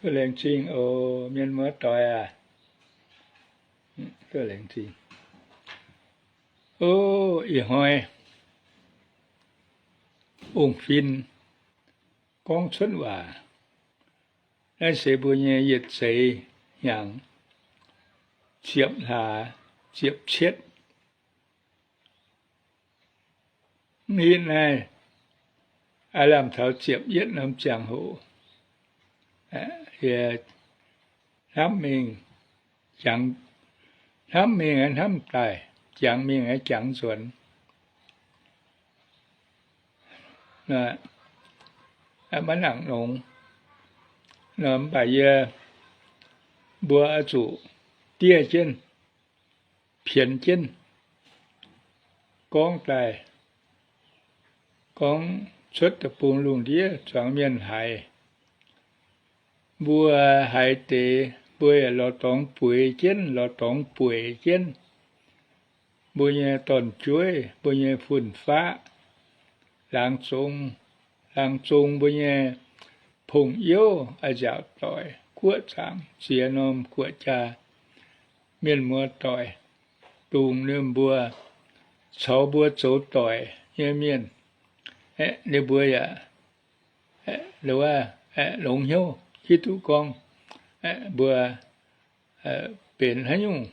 Duqv laengz zingh oc, mienh muoz-doic aac. Duqv laengz zingh. O, ih hnoi ong-fin gorngv cuotv waac, naaiv se mbuo nyei yietc seix hnyangx ziepc hlaax ziepc cietv. Hitv naaiv, aav lamh taux ziepc yietv norm ziangh hoc, yie hnamv mingh, hnamv mingh hnamv daaih, jangx mingh jangx nzuonx. Maiv nangc longx. Mv baac yie, mbuo oix zuqc diev jienv, pienx jienv gorngv daaih, gorngv cuotv deic-bung lungh ndiev zuangx mienh haiz. Mbuo haiz deix, mbuo yaac lorz dorngx bueix jienv, lorz dorngx bueix jienv mbuo nyei dorn-jueiv, mbuo nyei fun-faqv, laangz zong, laangz zong mbuo nyei pong-youv, a'nziaauc doic, guoqv zaangc ziex norm guoqv-jaa, mienh muoz-doic, dongh ninh mbuo caux mbuo zoux doic nyei mienh, ninh mbuo yaac longx hnyouv hiuv duqv gorngv mbuo benx haaix nyungc,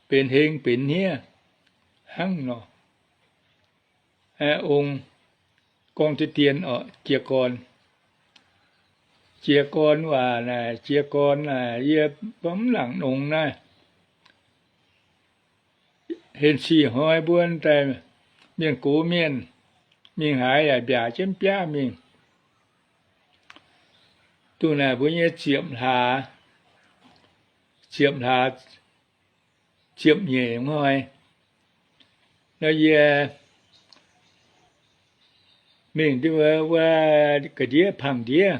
benx heng benx hniev hnangv nor. Ong gorngv deix dien oc, jiez gorn. Jiez gorn waac naaic, jiez gorn naaic yie mv nangc nongx naaiv. Henv sic hnoi mbuo daaih mienh gox mienh mingh haaix yaac mbiaac jienv biaav mingh. Dongh naaic mbuo nyei ziepc hlaax, ziepc hlaax, ziepc nyeic hnoi nor yie mingh wuov ga'ndiev pangh ndiev.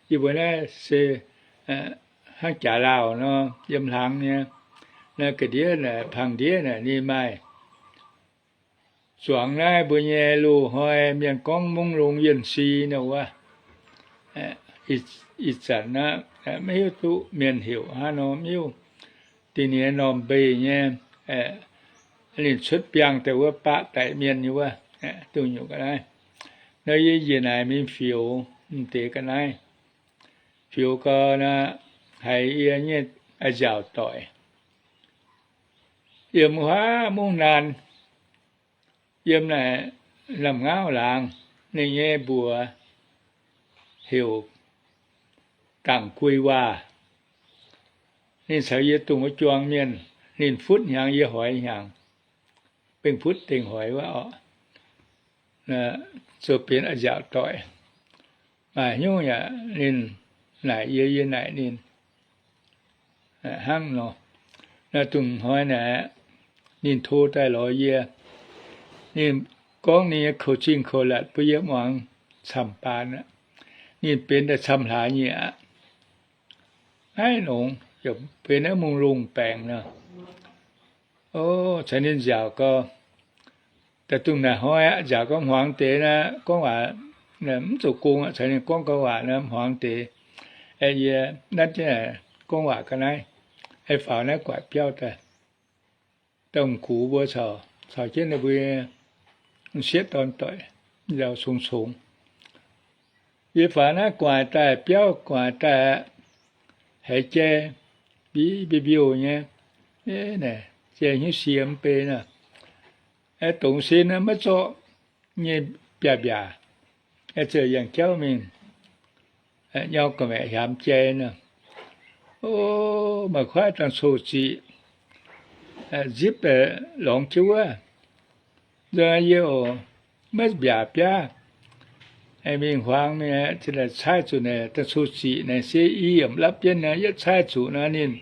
Yie mbuo naaiv se hnangv jaax laauh nor, yiem hlang nyei. Naaiv ga'ndiev naaic pangh ndiev naaic ninh maaih zuangx naaiv mbuo nyei loz-hnoi mienh gorngv mungv longx yienh si nor wuov. Ih zanc aqv, maiv hiuv duqv mienh heuc hnangv nor, maiv hiuv. Da'nyeic norm mbeix nyei, ninh cuotv biangh daaih wuov baqv daic mienh nyei wuov, duqv nyungc ga'naaiv. Nor yie njiec naaic mingh fioux m'deix ga'naaiv. Fioux gau nor, haiz yie nyei a'nziaauc doic, yiem huaav mungv naan, yiem naaic lamh ngauv laangz, ninh nyei mbuox heuc Dangc Guei Waac. Ninh caux yie dongh wuov juang mienh, ninh futv hnyangx yie hoiz hnyangx, bengh futv dengh hoiz wuov oc. Zoux benx a'nziaauc doic. Maaih hnyouv yaac ninh naaic yie, yie naaic ninh hnangv nor. Naaiv dongh hnoi naaic, ninh to daaih lorz yie. Ninh gorngv ninh nyei kouv-zingh kouv-latc bun yie muangx camv-baan aqv. Ninh benx daaih camv hlaax nyei aqv. Naaiv nongx, benx naaiv mungh lungh baengc nor. O, caux ninh nziaauc gau. Daaih dongh naaic hnoi aqv, nziaauc gau hmuangx deix naaiv gorngv waac, mv zoux gong aqv, caux ninh gorngv gau waac naaiv hmuangx deix. Aeqv, yie naaiv jienv gorngv waac ga'naaiv, aeqv, faaux naaiv guaaic biauv daaih. Dongh gux mbuo caux, caux jienv ninh mbuo m'sieqv dorn doic nziaauc congx-congx. Yie faaux naaiv guaaic daaih, biauv guaaic daaih, haiz jai mbiv mbiouh mbiouh nyei, jai hnyouv sie mv bei nor. Dongz sin maiv zorqv nyei mbiaac mbiaac, ziouc yangh jauv mingh nyau gorqv-maeqc hiaamx jai nor. O, maaih kuaaiv dangh coqv-ziqc nzipv lorngx jienv wuov. Nzunc yie oc, maiv mbiaac biaav, mingh huaang mingh, caaiv zuqc naaic dangh coqv-ziqc naaic se i yiemc lapv jienv nor, yietv caaiv zuqc nor ninh,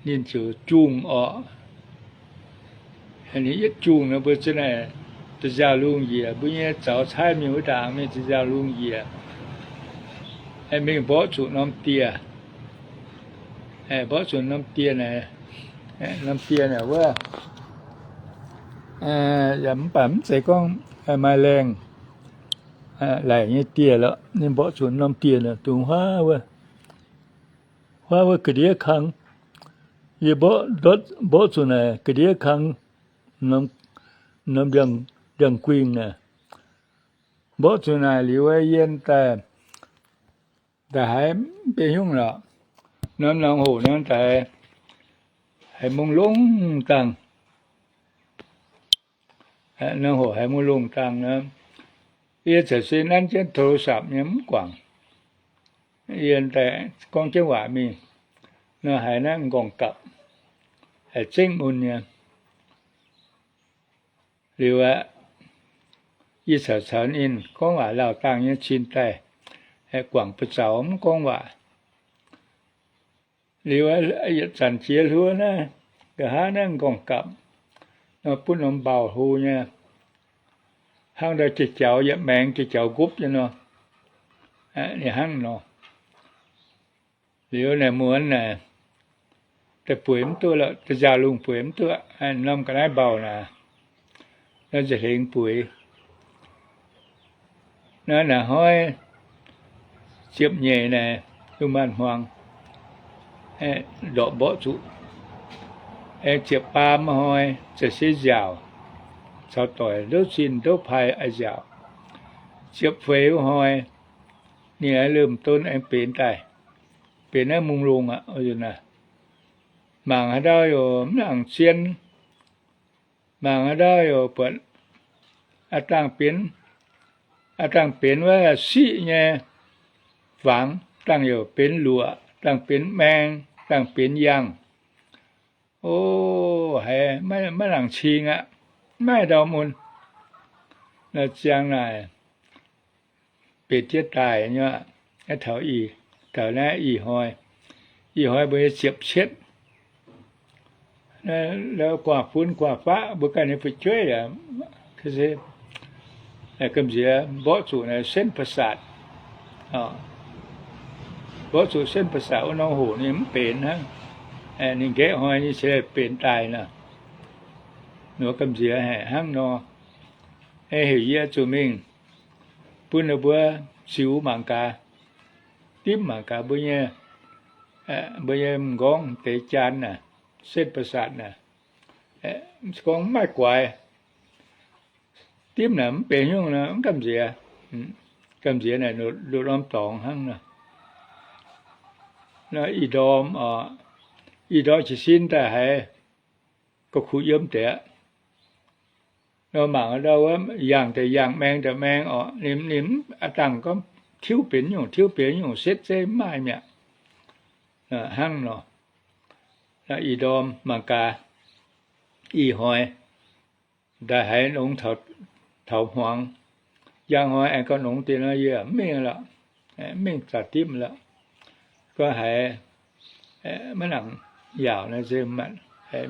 ninh ziouc jungh orqc. Ninh yietv jungh nor mbuo za'naaic da'nziaauh lungh njiec, mbuo nyei zaux caaiv mingh wuov ndaangc mingh da'nziaauh lungh njiec, mingh mborqv zuqc norm dieh, mborqv zuqc norm dieh naaic, norm dieh naaic wuov, yaac mv baac mv zeiz gorngv maaih laengh. laic nyei dieh lorqc. Ninh mborqv zuqc norm dieh naaic dungx huaav wuov, huaav wuov ga'ndiev kang. Yie mborqv, mborqv zuqc naaic ga'ndiev kang, norm ndiangx-guingh naaic. Mborqv zuqc naaic liuz, yie daaih, daaih haiz mv benx nyungc lorqc. Norm norm hoc nor daaih haiz mungh longh dangh. Norm hoc haiz mungh longh dangh nor, yie caux se nanv jienv โทรศัพท์ nyei mv guangc. Yie daaih gorngv jienv waac mingh nor, haiz naaiv m'nqorngv gapv, haiz zengv mun nyei. Liuz aqv, yie caux caux ninh gorngv waac lauh dangh nyei cin daaih, guangc buoz zaux mv gorngv waac. Liuz yietc zanc jiex hluo naaiv, nqa'haav naaiv m'nqorngv gapv nor, butv norm mbauh hlo nyei, hnangv ndau jiex jaux yietc maengx jiex jaux nqopv nyei nor, ninh hnangv nor. Liuz naaic muonz naaic, daaih bueix mv duqv lorqc, daaih nziaaux lungh bueix mv duqv, norm ga'naaiv mbauh naaic, nor nza'hengx bueix. Naaiv naaic hnoi ziepc nyeic naaic, lungh maanz-hmuangx, ndorqc mborqv zuqc. Aengx ziepc baam hnoi za'gengh nziaauc, caux doic ndouv zinh ndouv pai oix nziaauc. Ziepc feix wuov hnoi, ninh aengx lomh don aengx benx daaih, benx naaiv mungh longh aqv. Mangc haaix ndau yaac mv nangc zien, mangc haaix ndau yaac buatc a'dangh benx, a'dangh benx wuov siqv nyei fangx, dangh yaac benx luoqc, dangh benx maeng, dangh benx yangh. O, haiz maiv nangc cing aqv. Maiv ndau mun. Nor ziang naaic, benx jienv daaih nyei. Taux ih, taux naaiv ih hnoi, ih hnoi mbuo nyei ziepc cietv, guaax-fun guaax-faqv mbuo ganh nyei fu'jueiv yaac gamh nziex mborqv zuqc naaiv เส้นประสาท, mborqv zuqc เส้นประสาท wuov norm hoc ninh mv benx hnangv. Ninh nqaeqv hnoi ninh cingx benx daaih nor. Nor gamh nziex haic hnangv nor. Heuc yie zuqc mingh bun ninh mbuo ziux mangc gaax, dimv mangc gaax mbuo nyei, mbuo nyei m'nqorngv deix jaan naaic, เส้นประสาท naaic, gorngv mv maaih guaix. Dimv naaic mv benx nyungc nor, mv gamh nziex. Gamh nziex naaic ndutv norm dorngx hnangv nor. Nor ih ndorm, ih ndorm jiez sin daaih haiz ga'kuv yiem deix aqv. Nor mangc ndau wuov, yangh daaih yangh, maeng daaih maeng orqc, ninh, ninh a'dangh gorngv tiuv benx nyungc, tiuv benx nyungc, setv zeiv mv maaih mi'aqv. Hnangv nor, ih ndorm mangc gaax, ih hnoi daaih haiz nongx taux hmuangx. Njang hnoi aengx gauh nongx deix nor, yie mv mingh lorqc, mv mingh zaux dimv lorqc. Gorngv haiz maiv nangc yaauc nor, se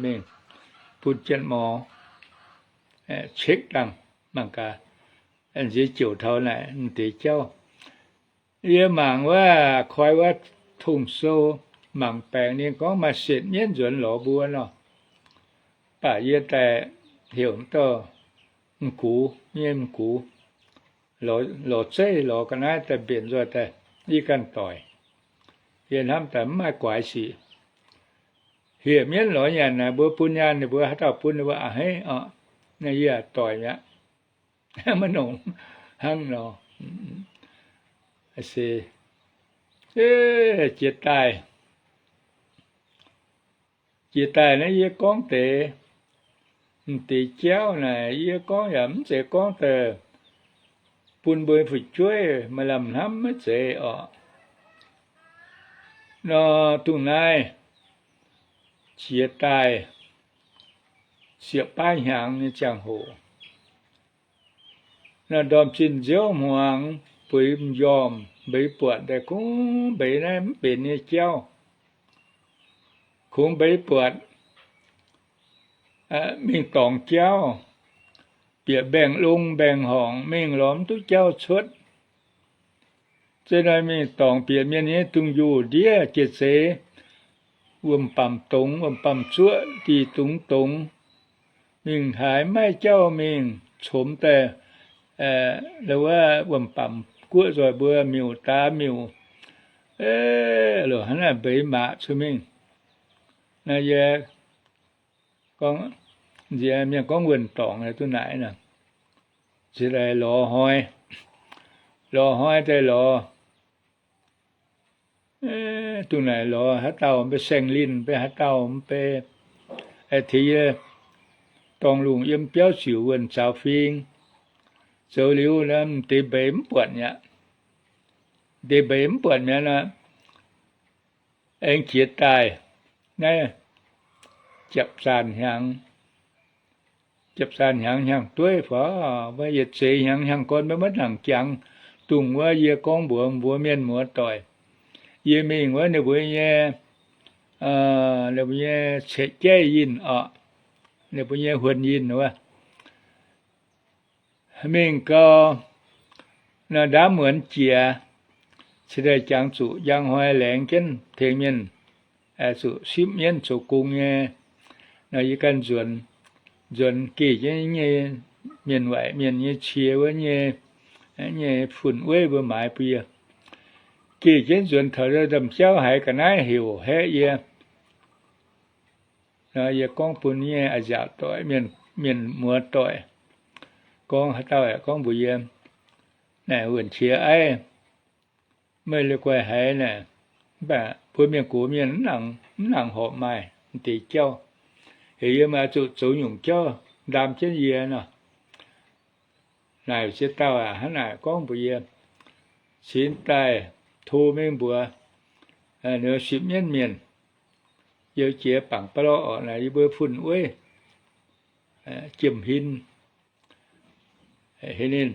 mingh bun Janx-Mor check dangh mangc gaax, nziex ziouc taux naaic m'deix jauv. Yie mangc wuov, koi wuov tong-sou, mangc baengc ninh gorngv maaih setc mienv nzuonx lorz mbuo nor. Mv baac yie daaih heuc m'dauh m'gux nyei m'gux lorz zeiv lorz ga'naaiv daaih mbenc nzoih daaih, yie ganh doic. Yie hnamv daaih mv maaih guaix sic. Hieh mienv lorz nyanc naaic, mbuo bun nyaanh ninh mbuo, haaix dauh bun ninh mbuo a'hneiv orqc. Naaiv yie doic mi'aqv. Maiv nongx hnangv nor. Se jiex daaih, jiex daaih naaiv yie gorngv deix m'deix jauv naaic, yie gorngv yaac mv zeiz gorngv daaih bun mbuo fu'jueiv maaih lamh hnamv maiv zeiz orqc. Nor dongh naaiv jiex daaih sieqv baav hnyangx nyei ziangh hoc, nor ndorm zinh nziouv hmuangx, bueix m'njormh mbeix buatc daaih, kungx mbeix naaiv mv benx nyei jauv. Kungx mbeix buatc mingh dorngc jauv, bieqc mbaengx-lung mbaengx-horngc mingh lorz mv duqv jauv cuotv. Zeiv nor mingh dorngc bieqc mienh nyei dungz-njuh ndiev jiex zeix, wuom-bamc dongz, wuom-bamc zuoqv, dih dungz dongz, mingh haaix maiv jauv mingh, comx daaih wuov wuom-bamc guoqv nzoih mbuo miuc daav miuc, loc hnangv naaiv mbeix maac cuotv mingh. Naaiv yie gorngv, nziex mienh gorngv wuonh dorngc duqv naaic nor, ziex daaih lorz hnoi, lorz hnoi daaih lorz duqv naaic lorz haaix dauh mv bei saeng-linh, mv bei haaix dauh mv bei, tengx yie dorngh lungh yiem biauv ziouc wuonh caux fing. Zoux liuz naaiv deix mbeix mv buatc mi'aqv. Deix mbeix mv buatc mi'aqv nor, aengx jiex daaih naaiv japv zaanh hnyangx, japv zaanh hnyangx hnyangx-dueiv fai yietc zeix hnyangx hnyangx-gorn maiv maiv nangc jangx. Dongh wuov yie gorngv mbuox mbuo mienh muoz-doic, yie mingh wuov ninh mbuo nyei, ninh mbuo nyei ceqv jaiv yinh orqc, ninh mbuo nyei huon yinh wuov, mingh gau, nor ndaamv muonz jiex, cingx daaih jangx zuqc njang hnoi laengz jienv tengx mienh, zuqc sipv mienv zoux gong nyei. Nor yie ganh nzuonx, nzuonx geh jienv nyei mienh waaic mienh nyei cie wuov nyei, nyei fun-weiv mbuo maaiz bun yie. Geh jienv nzuonx taux ndamv-jauv haiz ga'naaiv heuc haeqv yie. Nor yie gorngv bun nyei a'nziaauc doic, mienh, mienh muoz-doic, gorngv haaix dauh gorngv mbuox yie, naaic wuonh qiex aiv, meih le guaih haiz naaic, mv baac mbuo mienh gox mienh mv nangc horpc maaih deix jauv. Heuc yie maaih zuqc zoux nyungc jauv ndaam jienv yie nor. Naaic ziex dauh aac, hnangv naaic gorngv mbuox yie, cingx daaih to mingh mbuox ninh sipv mienv mienh, yie jiex bangc ba'lorqv orqc, naaic yie mbuo fun-weiv jiem-hin heuc ninh,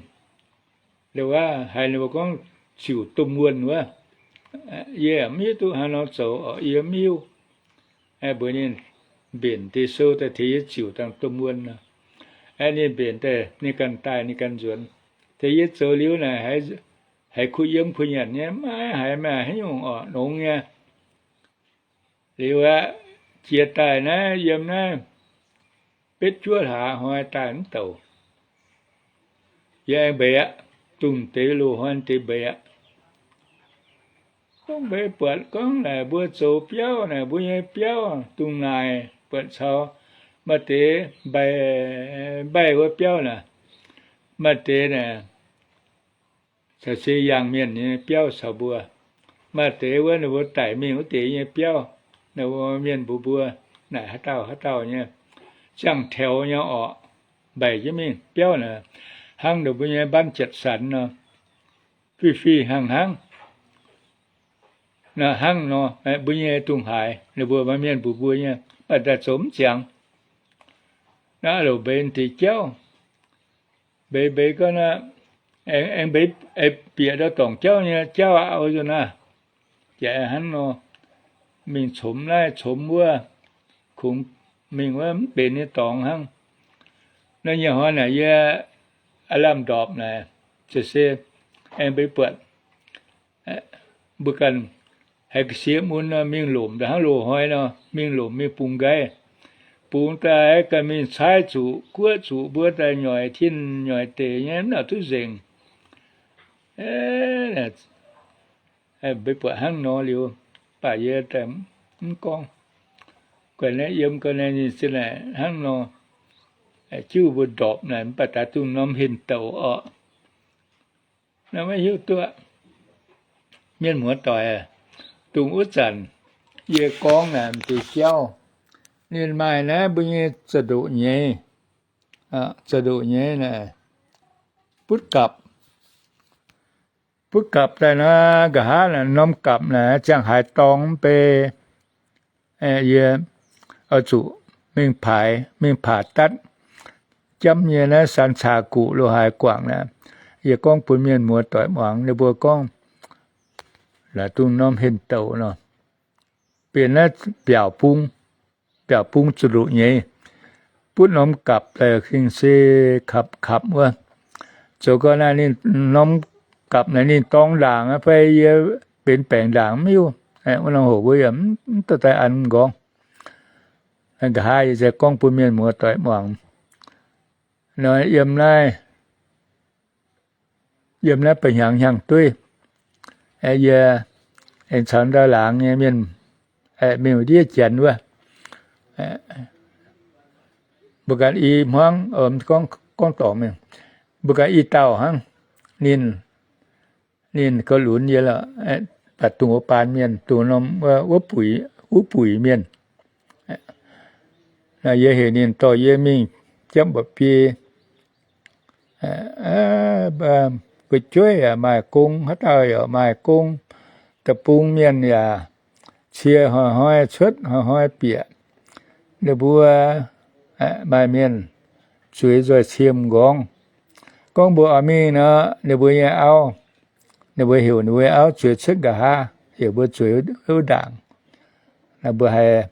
wuov haiz ninh mbuo gorngv ziouc domh wuonh wuov, yie mv hiuv duqv haaix nor zoux orqc, yie mv hiuv. Mbuox ninh mbenc deix sou daaih tengx yie ziouc dangh domh wuonh nor. Ninh mbenc daaih ninh ganh daaih ninh ganh nzuonx. Tengx yie zoux liuz naaic, haiz kuh yiem kuh nyanc nyei, maiv haiz maaih haaix nyungc orqc, nongx nyei. Liuz aqv, jiex daaih naaiv yiem naaiv betv juov hlaax hnoi daaih mv douc. Yie aengx mbeix aqv, dongh deix loz-hnoi deix mbeix aqv. Gorngv mbeix buatc gorngv naaic mbuo zoux biauv naaic, mbuo nyei biauv dongh naaic buatc caux maaih deix mbaih, mbaih wuov biauv naaic, maaih deix naaic caux se yangh mienh nyei biauv caux mbuo. Maaih deix wuov ninh mbuo daic mingh wuov deix nyei biauv, ninh mbuo mienh mbuox mbuo naaic haaix dauh haaix dauh nyei, ziangh taux nyei orqc, mbaih jienv mingh biauv naaic, hnangv ninh mbuo nyei mbaanv jatc sanx nor, fih fih hnangv hnangv. Naaiv hnangv nor, mbuo nyei dongh haaix, ninh mbuo maaih mienh mbuox mbuo nyei, mv baac daaih zoux mv ziangx. Naaiv loc mbeix deix jauv, mbeix mbeix gau naaiv, aengx mbeix bieqc ndau dorngc jauv nyei jauv aqv, oix zuqc naaiv. Jaaix hnangv nor, mingh comx naaiv comx wuov, kungx mingh wuov mv benx nyei dorngx hnangv. Naaiv nyei hnoi naaic yie aav lamh ndorpc naaic, se se aengx mbeix buatc mbuo ganh haiz ga'sie mun nor, mingh lomc ndongc hnangv loz-hnoi nor, mingh lomc mingh bungx nqaiv. Bungx daaih ganh mingh caaiv zuqc guoqv zuqc mbuo daaih nyoic tin nyoic deic nyei, mv nangc duqv nzengc. Mbeix buatc hnangv nor liuz, baac yie daaih mv gorngv. Guanh naaiv yiem gau naaiv ninh se naaic hnangv nor, jiuv mbuo ndorpc naaic mv baac daaih dongh norm henh-douc orqc. Naaiv maiv hiuv duqv. Mienh muoz-doic, dongh wuov zanc yie gorngv naaic m'deix jauv, ninh maaih naaiv mbuo nyei za'ndoqc nyeiz, za'ndoqc nyeiz naaic, butv gapc. Butv gapc daaih nor, nqa'haav naaic norm gapc naaic ziangh haaix dorngx mv bei, yie oix zuqc mingh paaix, mingh paaix datv jamv nyei naaiv saan caax guqc lo haaix guangc naaic. Yie gorngv bun mienh muoz-doic muangx, ninh mbuo gorngv, laaix dongh norm henh-douc nor, benx naaiv biaauc bung, biaauc bung zuqc ndoqc nyeiz, butv norm gapc daaih gengh se kapv kapv wuov. Zoux gau naaiv ninh norm gapc naaic ninh dorng ndaangc fai yie benx baengc ndaangc mv hiuv. Wuov norm hoc mbuo yaac mv dorh daaih an m'nqorngv. Nqa'haav yie se gorngv bun mienh muoz-doic muangx. Nor yiem naaiv yiem naaiv ba'hnyangx hnyangx-dueiv, yie aengx caux ndau laangz nyei mienh mingh ndiev janx wuov, mbuo ganh i hmuangv, gorngv dorngc mingh, mbuo ganh i dauh hnangv. Ninh, ninh gauh lunx yie lorqc, baac dungx wuov baan mienh, dungx norm wuov buic mienh. Yie heuc ninh dorh yie mingh jamv mba'biei, fu'jueiv yaac maaih gong, haaix dauh yaac maaih gong, da'bung mienh yaac cie hnoi-hnoi cuotv hnoi-hnoi bieqc. Ninh mbuo maaih mienh zueiz nzoih cie m'nqorngv. Gorngv mbuo oix mingh nor, ninh mbuo nyei auv, ninh mbuo heuc ninh mbuo nyei auv zueiz cuotv nqa'haav, heuc mbuo zueiz wuov ndaangc. Mbuo haiz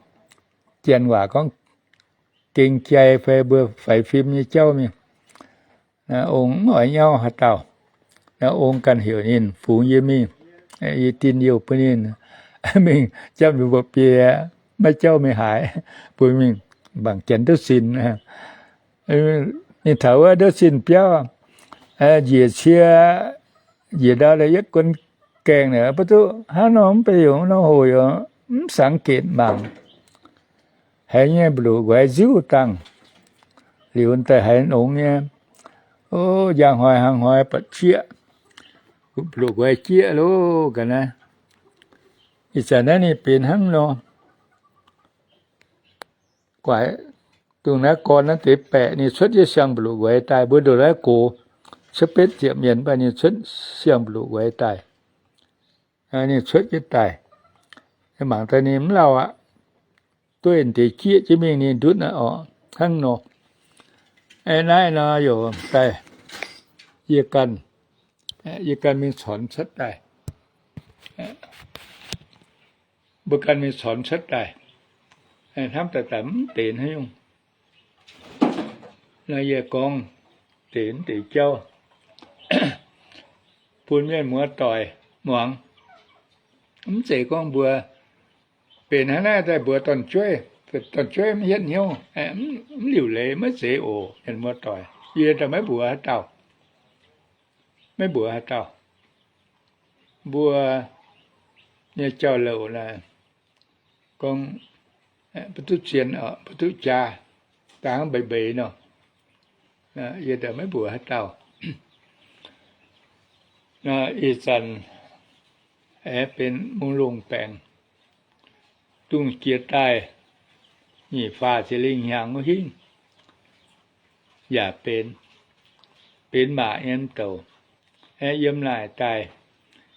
janx waac gorngv gengh jai fai mbuo faix fim nyei jauv mingh. Ong mv oix nyauv haaix dauh. Ong ganh heuc ninh fungx yie mingh, yie dinh youh bun ninh mingh jamv ninh mbuo biei, maiv jauv mingh haaix, bun mingh mangc janx duqv sin. Ninh taux wuov nduov zinh biauv, njiec cie, njiec ndau daaih yietv guon gaengh naaic, mv duqv hnangv nor, mv bei yaac nor hoc yaac mv sangx genc mangc. Haiz nyei mba'luqc nqoi nziuv dangh, liuz daaih haiz nongx nyei, o, njang hnoi hnangv hnoi buatc jieqv, mba'luqc nqoi jieqv loh ga'naaiv. Ih zanc naaiv ninh benx hnangv nor. Guaix dongh naaiv gorn naaiv deix baeqc ninh cuotv jienv siang-mba'luqc nqoi daaih, mbuo ndongc naaiv gox cuotv betv ziepc mienh, mv baac ninh cuotv siang-mba'luqc nqoi daaih. Ninh cuotv jienv daaih, mangc daaih ninh mv lauh aqv. Dueiv deix jieqv jienv mingh ninh ndutv aqv orqc, hnangv nor. Aeqv, naaiv nor yaac daaih, yie ganh, yie ganh mingh cornx cuotv daaih. Mbuo ganh mingh cornx cuotv daaih, hnamv daaih daaih mv deix haaix nyungc. Naaiv yie gorngv deix mv deix jauv bun mienh muoz-doic muangx. Mv zeiz gorngv mbuo benx hnangv naaiv daaih mbuox dorn-jueiv, dorn-jueiv mv hietv hnyouv, mv liuc leiz, maiv zeiz oc. Mienh muoz-doic, yie daaih maiv mbuox haaix dauh, maiv mbuox haaix dauh. Mbuo nyei jauv-louc naaic, gorngv mv duqv zien, mv duqv jaa, dangv mbeix mbeix nor, yie daaih maiv mbuox haaix dauh. Ih zanc aengx benx mungh longh baengc, dungh jiex daaih nyic faah ziepc lingh hnyangx wuov hingv yaac benx, benx maac nyei mv douc, aengx yiem naaic daaih.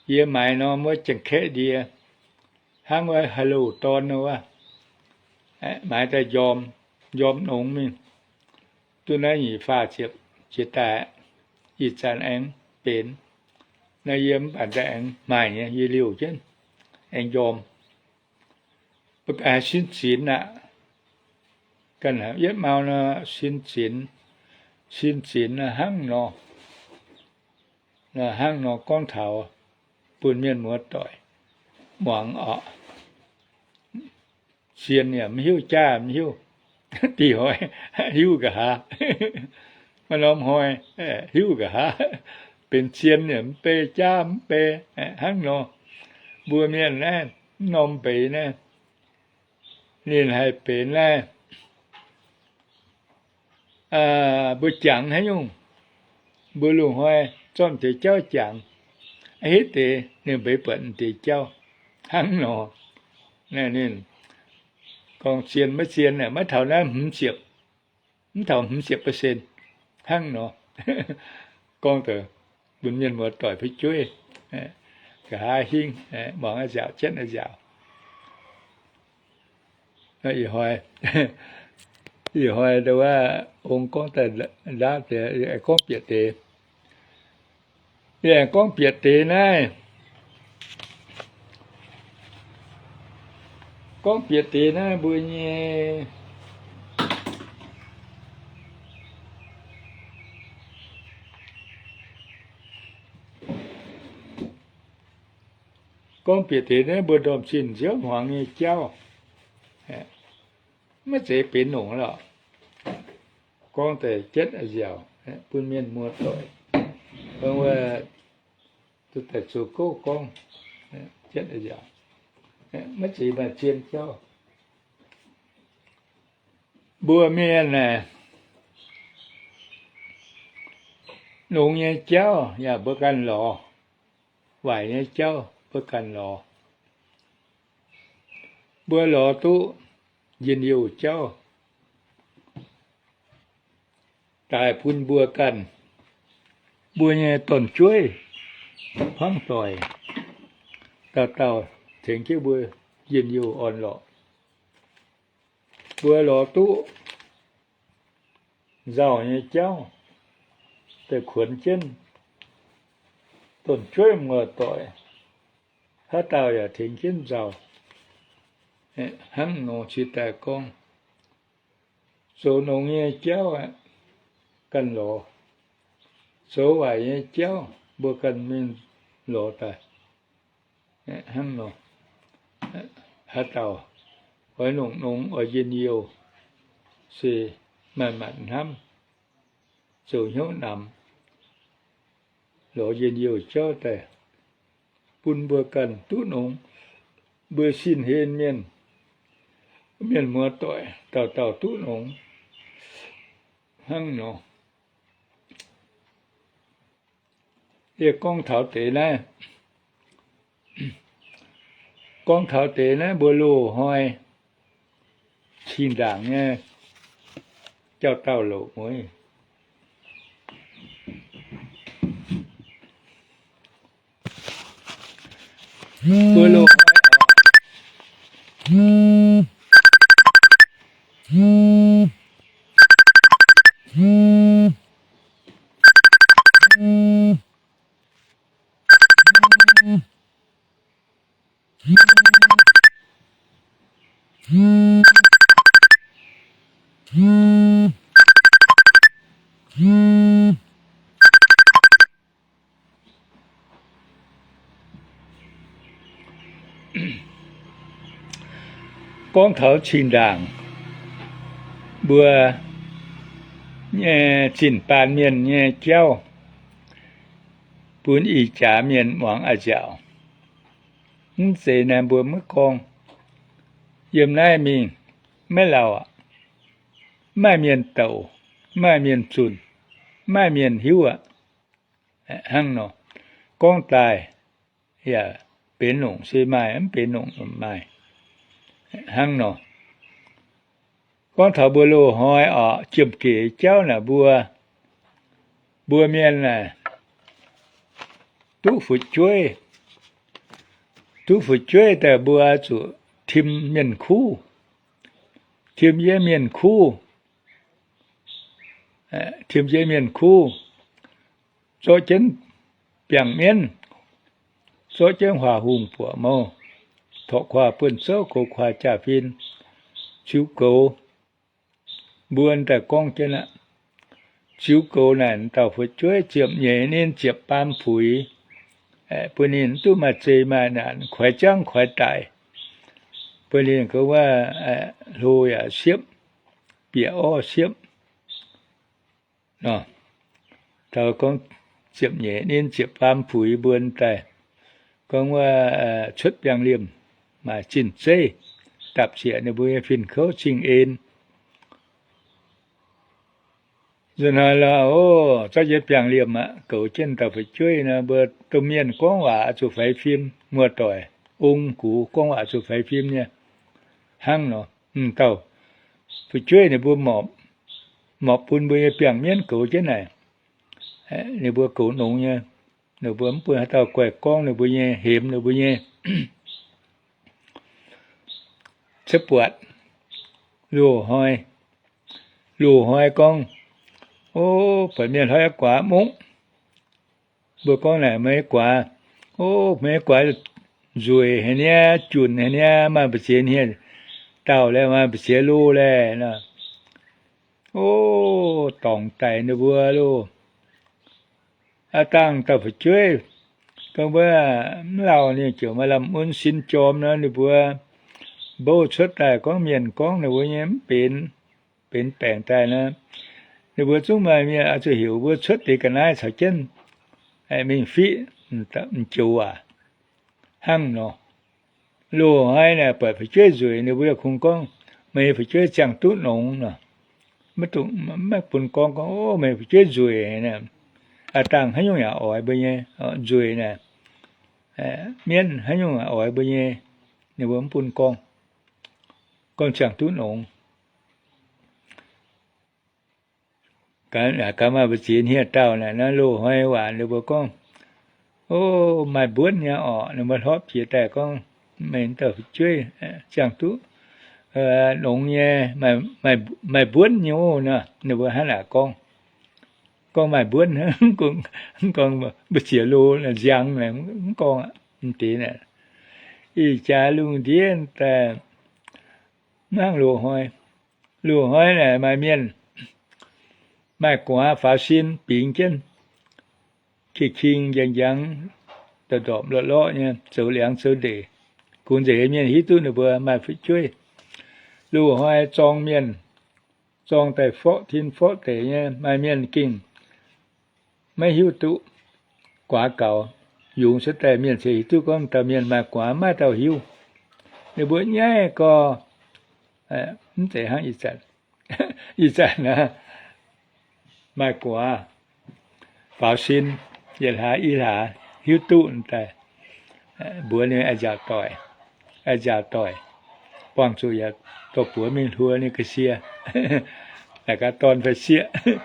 Yie maaiz norm wuov Janx-Kaeqv ndie, hnangv wuov haaix loz dorn wuov, maaiz daaih njorm, njorm nongx mingh. Duqv naaiv nyic faah ziepc jiex daaih, ih zanc aengx benx. Naaiv yie mv baac daaih aengx maaih nyei, yie liouh jienv aengx njorm. Mbuo ganh haih sin zinx aqv. Ganh yietv mau nor sin zinx, sin zinx hnangv nor, hnangv nor gorngv taux bun mienh muoz-doic muangx orqc. Zien yaac mv hiuv, jaav mv hiuv, dih hnoi hiuv nqa'haav, maaih norm hnoi hiuv nqa'haav, benx zien yaac mv bei, jaav mv bei, hnangv nor. Mbuo mienh naaiv, mv norm mbeix naaiv, ninh haih benx naaiv, mbuo jangx haaix nyungc, mbuo loz-hnoi zorqv deix jauv jangx, hitv deix ninh mbeix buatc deix jauv hnangv nor. Naaiv ninh gorngv zien maiv zien, maiv taux naaiv hmz ziepc, mv taux hmz ziepc percent hnangv nor. Gorngv deix bun mienh muoz-doic fu'jueiv nqa'haav hingv muangx a'nziaauc jienv a'nziaauc. Ih hnoi, ih hnoi ndau wuov ong gorngv daaih ndaauv deix, gorngv bieqc deix. Yie aengx gorngv bieqc deix naaiv. Gorngv bieqc deix naaiv mbuo nyei, gorngv bieqc deix naaiv mbuo ndorm-zinh nziouv hmuangx nyei jauv, maiv zeiz benx longc lorqc. Gorngv daaih jienv a'nziaauc bun mienh muoz-doic, wuov zoux gouv gorngv, maiv zeiz maaih zien jauv. Mbuo mienh aah, longx nyei jauv yaac mbuo ganh lorz, waaic nyei jauv mbuo ganh lorz. Mbuo lorz duqv njien-youh jauv daaih bun mbuo ganh, mbuo nyei dorn-jueiv hmuangv doic, dauh dauh tengx jienv mbuo njien-youh orn-lorqc. Mbuo lorz duqv nzauh nyei jauv daaih kuonx jienv dorn-jueiv muoz-doic, haaix dauh yaac tengx jienv nzauh. Hnangv nor cingx daaih gorngv, zoux longx nyei jauv aeqv, ganh lorz. Zoux waaic nyei jauv mbuo ganh mingh lorz daaih. Hnangv nor, haaix dauh oix longc nongx oix njien-youh se maaih maanc hnamv, zoux hnyouv namx, lorz njien-youh jauv daaih bun mbuo ganh duqv nongx. Mbuo sin hlen mienh, mienh muoz-doic dauh dauh duqv nongx. Hnangv nor, yie gorngv taux deix naaiv, gorngv taux deix naaiv mbuo loz-hnoi cing-ndaangc nyei jauv-daauh loc mueiz. Mbuo loz-hnoi Gorngv taux cing-ndaangc mbuo nyei zinh baan mienh nyei jauv, bun ih jaax mienh muangx a'nziaauc. Mv zeiz naaiv mbuo maiv gorngv, yiem naaiv mingh maiv lauh aqv. Maaih mienh douc, maaih mienh zunh, maaih mienh hiuv aqv. Hnangv nor, gorngv daaih yaac benx longc se maaih, mv benx longc maaih. Hnangv nor, gorngv taux mbuo loz-hnoi oc, ziemh gec jauv naaic mbuo, mbuo mienh naaic duqv fu'jueiv, duqv fu'jueiv daaih mbuo zuqc tim mienh kuv, tim jienv mienh kuv, tim jienv mienh kuv, zorqv jienv biangh mienv, zorqv jienv huaax hungh buoqc mouh, torqv kuaax buonv-souv, goux kuaax jaa-fin, ziux goux. Mbuo daaih gorngv jienv aqv. Ziux goux naaic dauh fu'jueiv ziepc nyeic ninh ziepc baam puix, bun ninh duqv maaih zei maaih naanc, kuaix jangv kuaix daic, bun ninh gorngv wuov hlo yaac siepv, bieqc orv siepv nor. Taux gorngv ziepc nyeic ninh ziepc baam puix mbuo daaih gorngv wuov cuotv biangh liemh maaih zinh zeiv, dapc siec ninh mbuo nyei fin-kouv cing-en. Nzunc hnoi lorqc, o, zorqv jienv biangh liemh aqv, goux jienv dauh fu'jueiv nor, mbuo domh mienh gorngv waac zuqc faix fim, muoz-doic ong gux gorngv waac zuqc faix fim nyei. Hnangv nor, dauh fu'jueiv ninh mbuo morpc, morpc bun mbuo nyei biangh mienv goux jienv naaic, ninh mbuo goux nongx nyei. Ninh mbuo mv bun haaix dauh guaih gorngv ninh mbuo nyei, hemx ninh mbuo nyei. Cuotv buatc loz-hnoi, loz-hnoi gorngv, o, buatc mienh hloi guaax mungv. Mbuo gorngv naaic meih guaax, o, meih guaax nzueic haic niaa, junc haic niaa, maaih mbu'ziex hniev-daauh laeh, maaih mbu'ziex loh laeh nor. O, dorngc daic ninh mbuo loh. Aav dangh dauh fu'jueiv gorngv mbuo mv lauh ninh ziouc maaih lamh mun sin jorm nor, ninh mbuo mbouv cuotv daaih gorngv mienh gorngv ninh mbuo nyei mv benx, benx baengc daaih nor, ninh mbuo zungv maaih mienh oix zuqc heuc mbuo cuotv deix ga'naaiv caux jienv mingh fiqv m'joux waac hnangv nor. Loz-hnoi naaic buatc fu'jueiv nzueic, ninh mbuo yaac kungx gorngv, meih nyei fu'jueiv ziangh duqv nongx nor. Maiv dungx, maiv bun gorngv, gorngv, O, meih fu'jueiv nzueic. Aav dangh haaix nyungc yaac oix mbuo nyei, nzueic naaic, mienv haaix nyungc yaac oix mbuo nyei, ninh mbuo mv bun gorngv, gorngv ziangh duqv nongx. Gaax maaih mbu'ziex hniev-daauh naaic, naaiv loz-hnoi waac ninh mbuo gorngv, O, maaih mbuonv nyei orqc. Ninh mbuo hlorpv jiex daaih gorngv, meih dauh fu'jueiv ziangh duqv nongx nyei, maaih mbuonv nyei o nor. Ninh mbuo hnangv naaic gorngv, gorngv maaih mbuonv, gorngv mbu'ziex loz nziang, mv gorngv aqv. Ih jaax lungh ndiev daaih hnangv loz-hnoi. Loz-hnoi naaic maaih mienh maaih gu'nguaaz faaux sin bingx jienv, king-king njang-njang, ndorpc-ndorpc lorqc-lorqc nyei, zoux liangx zoux ndeic. Kungx nzengc mienh hiuv duqv ninh mbuo maaih fu'jueiv. Loz-hnoi zorng mienh, zorng daaih forqv tin forqv deic nyei, maaih mienh gengh maiv hiuv duqv guaax gaux. Yungz cuotv daaih mienh se hiuv duqv gorngv dauh mienh maaih guaax, maiv dauh hiuv. Ninh mbuo nyaiv gorx, mv zeiz hnangv ih zanc. Ih zanc naaiv maaih guaax faaux sin, yietc hlaax i hlaax hiuv duqv daaih, mbuox ninh nzaaux doic, nzaaux doic, buangh zuqc yaac dorh buoz mingh hluo ninh ga'sie, naaic gaax dorn fai sieqv,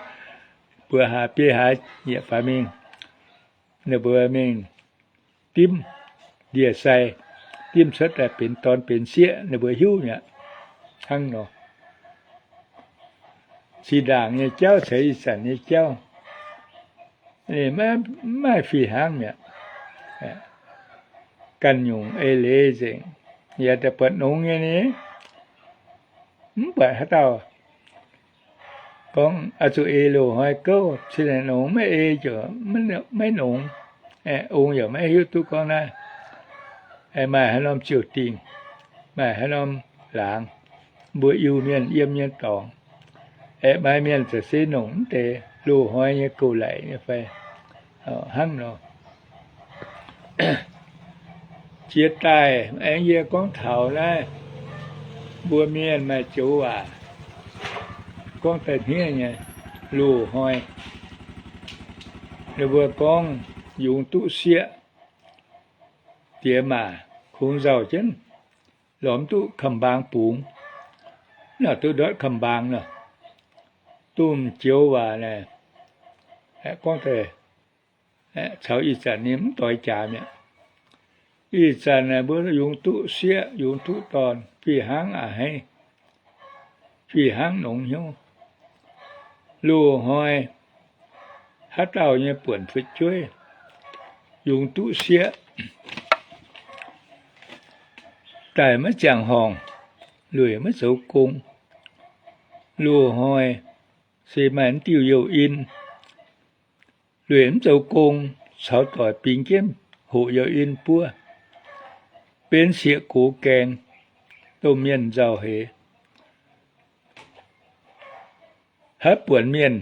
buoz hlaax biei hlaax yietc faaux mingh, ninh mbuo mingh dimv ndie-sai, dimv cuotv daaih benx dorn benx sieqv, ninh mbuo hiuv mi'aqv. Hnangv nor, zinh ndaangc nyei jauv caux ih zanc nyei jauv, mv maaih fih hnangv mi'aqv. Ganh nyungc eix leiz nzengc, yaac daaih buatc nongx nyei ni, mv buatc haaix dauh gorngv oix zuqc ei loz-hnoi gouv, cin-nongx maiv ei ziouc maiv nongx. Ong yaac maiv hiuv duqv gorngv naaiv maaih haaix norm ziouc dingh, maaih haaix norm laangz, mbuo Iu-Mienh yiem nyei dorngx. Aeqv, maaih mienh za'gengh nongc mv deix loz-hnoi nyei gouv-laic nyei fai hnangv nor. Jiex daaih aengx yie gorngv taux naaiv, mbuo mienh maaih joux waac gorngv daaih hniev nyei, loz-hnoi ninh mbuo gorngv yungz duqv sieqv, diex maac kungx nzauh jienv, lorz mv duqv kamx-mbaang bungx, naaic duqv ndortv kamx-mbaang nor. Domh joux waac naaic gorngv daaih caux ih zanc ninh mv doix jaax mi'aqv. Ih zanc naaic mbuo yungz duqv sieqv, yungz duqv dorn, fih hnangv a'hneiv, fih hnangv nongx hnyouv. Loz-hnoi haaix dauh nyei buonc fu'jueiv yungz duqv sieqv daaih maiv ziangh horngh, lueic maiv zoux gong. Loz-hnoi se maaih mv diuh youh in, lueic mv zoux gong, caux doic bingx jienv hoqc youh in buov, benx sieqv gox gaengh, domh mienh nzauh heix. Haaix buonc mienh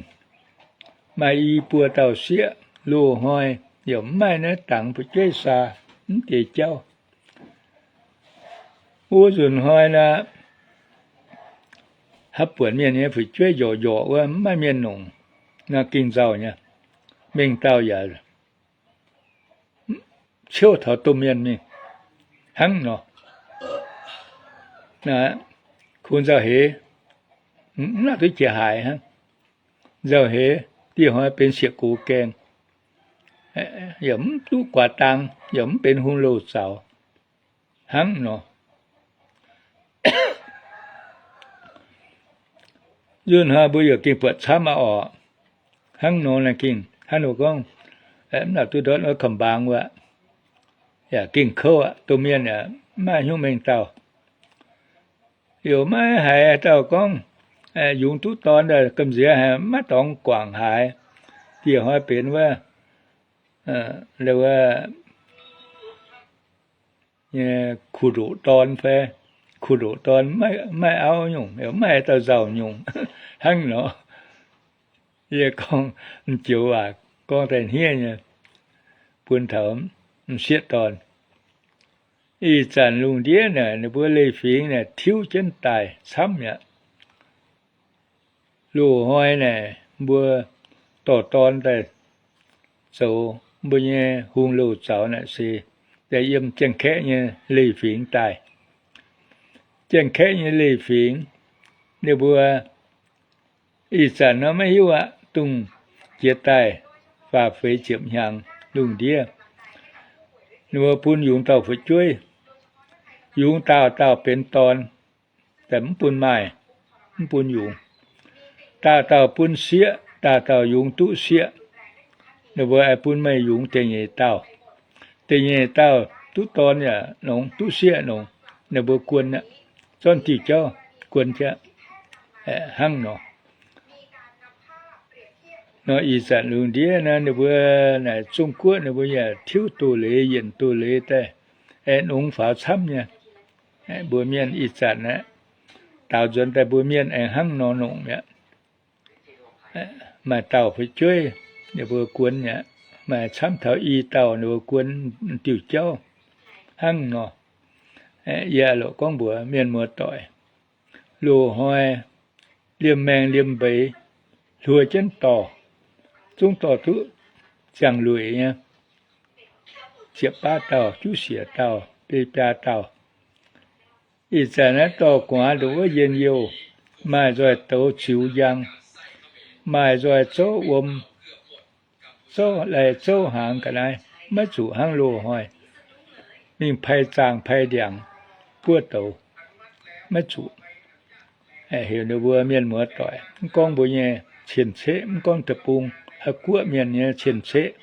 maaih i buo dauh sieqv, loz-hnoi yaac mv maaih naaiv dangx fu'jueiv saa mv deix jauv. Wuov nzunc hnoi naaic, haaix buonc mienh nyei fu'jueiv njorqc njorqc wuov, mv maaih mienh nongc, naaiv gengh nzauh nyei. Mengh dauh yaac ciouv taux domh mienh mingh hnangv nor. Kungx nzauh heix, mv nangc duqv jiex haaix hnangv. Nzauh heix, dieh hnoi benx sieqv gox gaengh, yaac mv duqv guaax dang, yaac mv benx hung louh zaux hnangv nor. Nzunc hnoi mbuo yaac gengh buatc camv aqv orqc. Hnangv nor naaiv gengh hnangv nor gorngv, mv nangc duqv ndortv wuov kamx-mbaang wuov, yaac gengh kouv aqv. Domh mienh yaac mv maaih hnyouv mengh dauh. Yaac maiv haiz dauh gorngv yungz duqv dorn daaih gamh nziex haic, maiv dorngx guangc haaix. Dieh hnoi benx wuov, wuov nyei kuv ndoqc dorn fai kuv ndoqc dorn, maiv auv nyungc, maiv haiz dauh nzauh nyungc hnangv nor. Yie gorngv m'joux waac gorngv daaih hniev nyei. bun taux m'sieqv dorn. Ih zanc lungh ndiev naaic ninh mbuo leiz-fingx naaic tiuv jienv daaih camv mi'aqv. Loz-hnoi naaic mbuo dorh dorn daaih zoux mbuo nyei hungh louh zaux naaic se daaih yiem Janx-Kaeqv nyei leiz-fingx daaih. Janx-Kaeqv nyei leiz-fingx, ninh mbuo ih zanc nor maiv hiuv aqv, dongh jiex daaih faah feix ziepc hnyangx lungh ndiev, ninh mbuo bun yungz dauh fu'jueiv, yungz dauh dauh benx dorn, mv bun maaih, mv bun yungz. Dauh dauh bun sieqv, dauh dauh yungz duqv sieqv, ninh mbuo aengx bun meih yungz da'nyeic dauh. Da'nyeic dauh duqv dorn yaac nongx, duqv sieqv nongx, ninh mbuo guon aqv. Zorqv diuh jauv guon jienv hnangv nor. Nor ih zanc lungh ndiev naaiv ninh mbuo naaic Zong Guoqv ninh mbuo yaac tiuv doz-leiz yienc doz-leiz daaih, aengx nongx faaux camv nyei. Mbuo mienh ih zanc aeqv, daaux nzuonx daaih mbuo mienh aengx hnangv nor nongc mi'aqv. Maaih dauh fu'jueiv ninh mbuo guon mi'aqv, maaih camv taux i dauh ninh mbuo guon diuh jauv hnangv nor. Yie loc gorngv mbuox mienh muoz-doic, loz-hnoi liemh maengh liemh mbeix hluo jienv dorh, zungv dorh duqv ziangh lueic nyei, ziepc baav dauh, juqv siec dauh, biaa dauh. Ih zanc naaiv dorh gu'nguaaz ndongc wuov njien-youh, maaih nzoih douz ziux njang, maaih nzoih zouv wuom, zouv lai zouv hnaangx ga'naaiv, maiv zuqc hnangv loz-hnoi mingh pai zaangh pai ndiangx buov douz, maiv zuqc. Heuc ninh mbuo mienh muoz-doic, mv gorngv mbuo nyei cien-ceqv, mv gorngv deic-bung, haaix guoqv mienh nyei cien-ceqv,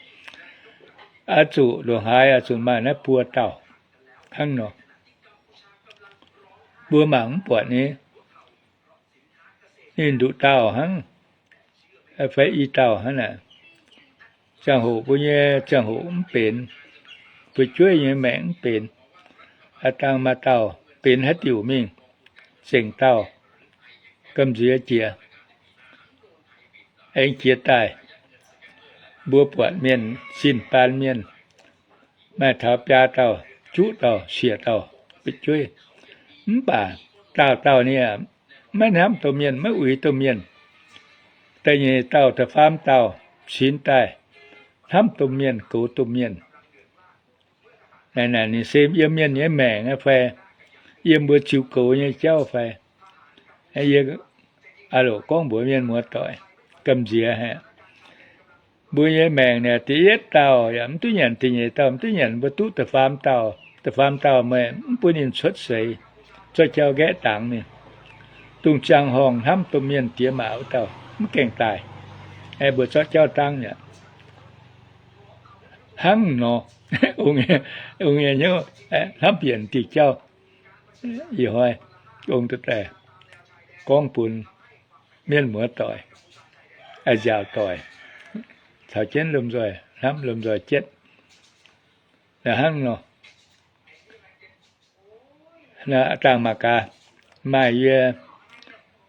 oix zuqc ndongc haaix oix zuqc maaih naaiv buo dauh hnangv nor. Mbuo mangc mv buatc ni, ninh nduqc dauh hnangv fai i dauh hnangv naaic. Ziangh hoc mbuo nyei ziangh hoc mv benx, fu'jueiv nyei maengc mv benx, aa dangh maaih dauh benx haaix diuc mingh, zengc dauh gamh nziex jiex, aengx jiex daaih. Mbuo buatc mienh, zinh baan mienh, maaih taux biaa dauh, juqv dauh, siec dauh fu'jueiv. Mv baac dauh dauh ninh maiv hnamv domh mienh, maiv uix domh mienh. Da'nyeic dauh, da'faam dauh, cingx daaih hnamv domh mienh, goux domh mienh. Naaic naaic ninh se yiem mienh nyei maengc fai yiem mbuo ziux goux nyei jauv fai? Yie aah loc gorngv mbuox mienh muoz-doic, gamh nziex haic. Mbuo nyei maengc naaic da'yietv dauh yaac mv duqv nyanc, da'nyeic dauh mv duqv nyanc, mbuo duqv da'faam dauh. Da'faam dauh meih mv bun ninh cuotv seix, zorqv jauv nqaeqv dangx ninh. Dongh ziangh horngh hnamv domh mienh diex maac wuov dauh mv gaengh daaih, mbuo zorqv jauv dangv yaac hnangv nor. Ong nyei hnyouv hnamv yienc diuh jauv. Ih hnoi ong daaih gorngv bun mienh muoz-doic, a'nziaauc doic, caux jienv lomh nzoih hnamv lomh nzoih jienv hnangv nor. Dangh mangc gaax, maaih yie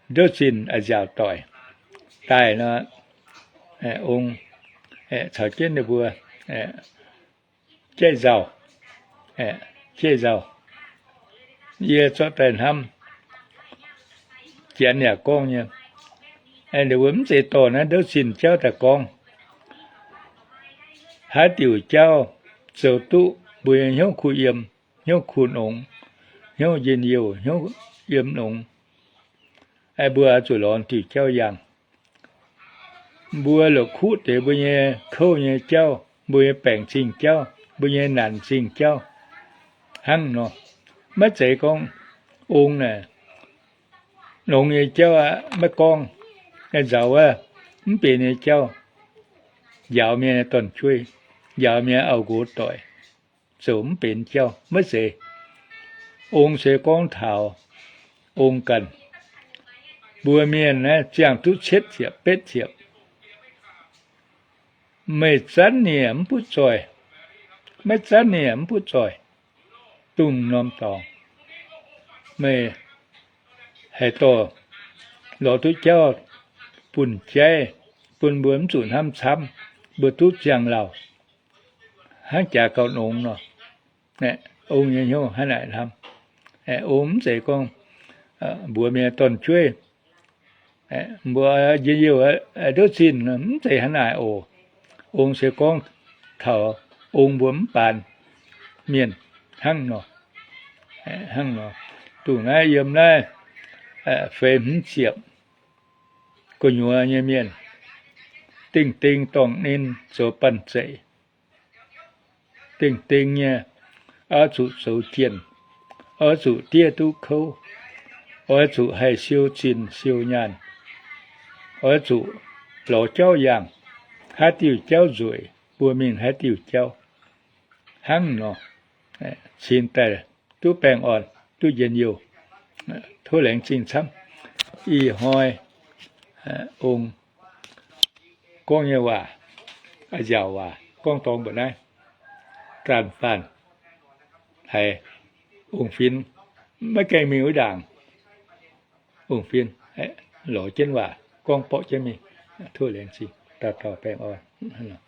ndouv zinh a'nziaauc doic daaih nor, ong caux jienv ninh mbuo jaiv nzauh, jaiv nzauh. Yie zorqv daaih hnamv, Janx yaac gorngv nyei, ninh mbuo mv zeiz dorh naaiv ndouv zinh jauv daaih gorngv. Haaix diuc jauv zoux duqv mbuo nyei hnyouv kuh yiem, hnyouv kuh nongx, hnyouv njien-youh, hnyouv yiem nongx, mbuo oix zuqc lorz diuc jauv yangh. Mbuo la'kuqv deix mbuo nyei kouv nyei jauv, mbuo nyei baengc zingh jauv, mbuo nyei naanc zingh jauv hnangv nor. Maiv zeiz gorngv ong naaic nongx nyei jauv aqv, maiv gorngv. Nzaaux wuov mv benx nyei jauv, njaaux mienh nyei dorn-jueiv, njaaux mienh nyei auv-nqox doic, zoux mv benx jauv maiv zeiz. Ong se gorngv taux ong ganh. Mbuo mienh naaiv ziangh duqv cietv ziepc betv ziepc, meih zanv nie mv butv zoih, maiv zanv nie mv butv zoih. Dongh norm dorngx, meih haih dorh lorz duqv jauv bun jaiv, bun mbuo mv zuqc hnamv camv, mbuo duqv ziangh lauh. hnangv jaax gauh nongx nor. Ong nyei hnyouv hnangv naaic hnamv. Ong mv zeiz gorngv mbuox mienh dorn-jueiv, mbuo njien-youh ndutv zinh, mv zeiz hnangv naaic oc. Ong se gorngv taux ong mbuo mv baanx mienh hnangv nor. Hnangv nor, dongh naaiv yiem naaiv feix hmz ziepc gu'nyuoz nyei mienh, dingh ding dorngc ninh zoux banh zeic. Dingh ding nyei, oix zuqc zoux jienh, oix zuqc diev duqv kouv, oix zuqc haih siou zinh siou nyaanh, oix zuqc lorz jauv yangh, haaix diuh jauv nzueic, mbuo mingh haaix diuh jauv. Hnangv nor, cingx daaih duqv baengh orn, duqv njien-youh. Tov laengz zingh camv. Ih hnoi ong gorngv nyei waac, nziaauc waac gorngv dorngx mbuo naaiv, zanc-zanc haiz ong-fin maiv gaengh mingh wuov ndaangc, ong-fin lorz jienv waac gorngv borqv jienv mingh. Tov laengz zingh, dauh dauh baengh orn.